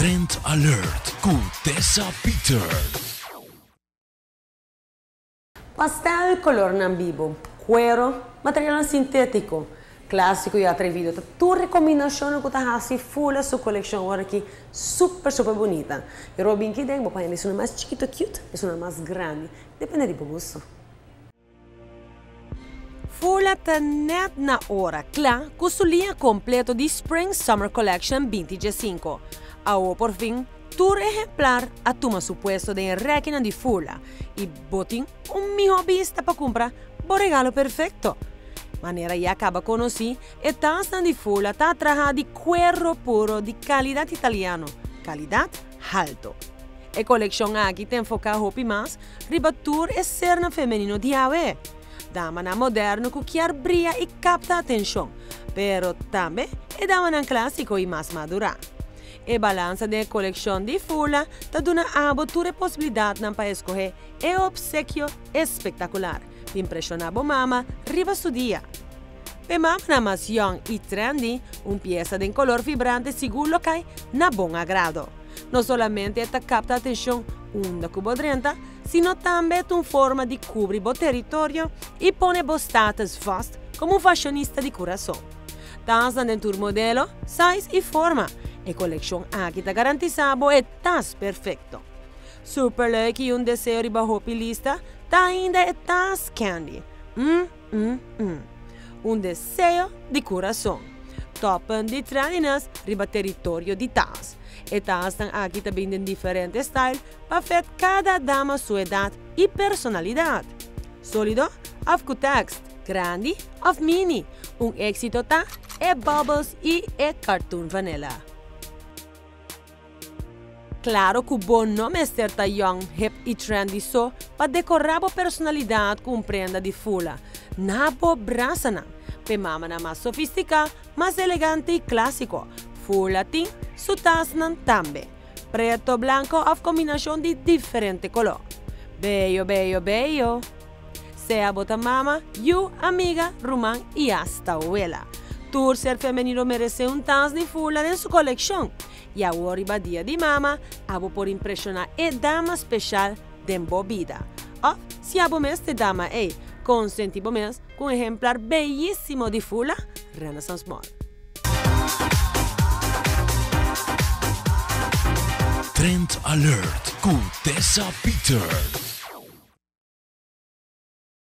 Trend Alert ku Tessa Peters. Pastel colornan bibo, cuero, materialnan sintetico, clasico y atrevido ta tur e combinacionnan cu ta haci Fula su coleccion ora aki super super bunita. Y Robin ki den bo paña esunnan mas chikito cute, esunnan mas grandi, depende di bo gusto. Fula ta net na ora kla ku su liña kompleto di Spring Summer Collection binti diesinko. Awo por fin tur ehemplar a tuma su puesto den e rèkinan di Fula i bo tin un mihó bista pa kumpra bo regalo perfekto. Manera ya kaba konosí, e tasnan di Fula ta trahá di kuero puro di kalidat italiano, kalidat halto. E kolekshon aki ta enfoká hopi mas riba tur e sernan femenino di awe. Damanan moderno ku kier bria i kapta atenshon, pero tambe e damanan klásiko i mas madurá. E balansa den e kolekshon di Fula ta duna abo tur e posibilidatnan pa eskohé e opsekio espektakular pa impreshoná bo mama riba su dia. P'e mamanan mas yòn i trendy, un piesa den kolor vibrante sigur lo kai na bon agrado. No solamente e ta kapta atenshon unda ku bo drenta, sino tambe ta un forma di kubri bo teritorio i pone bo status vast komo un fashionista di kurason. Tasnan den tur modelo, size i forma, e kolekshon aki ta garantisá bo e tas perfekto. Super leuk i un deseo riba hopi lista ta ainda e tas candy. Mm mm mm. Un deseo di kurason. Toppunt di trendiness riba teritorio di tas. E tasnan aki ta bin den diferente style pa fet kada dama su edat i personalidat. Solido òf ku tekst, grandi òf mini, un éksito ta e bubbles i e cartoon vanilla. Klaro ku bo no mester ta yòn, hip i trendy so pa dekorá bo personalidat ku un prenda di fula na bo brasanan. P'e mamanan mas sofistiká, mas elegante i klásiko, fula tin su tasnan tambe. Preto, blanko òf kombinashon di diferente koló. Beyo, beyo, beyo! Sea bo ta mama, yu, amiga, ruman i asta wela. Tur ser femenino meresé un tas di fula den su kolekshon. I awor riba Dia di Mama, abo por impreshoná e dama speshal den bo bida. Òf, si abo mes ta e dama ei, konsentí bo mes ku un ehemplar beyísimo di fula Renaissance Mall. Trend Alert ku Tessa Peters.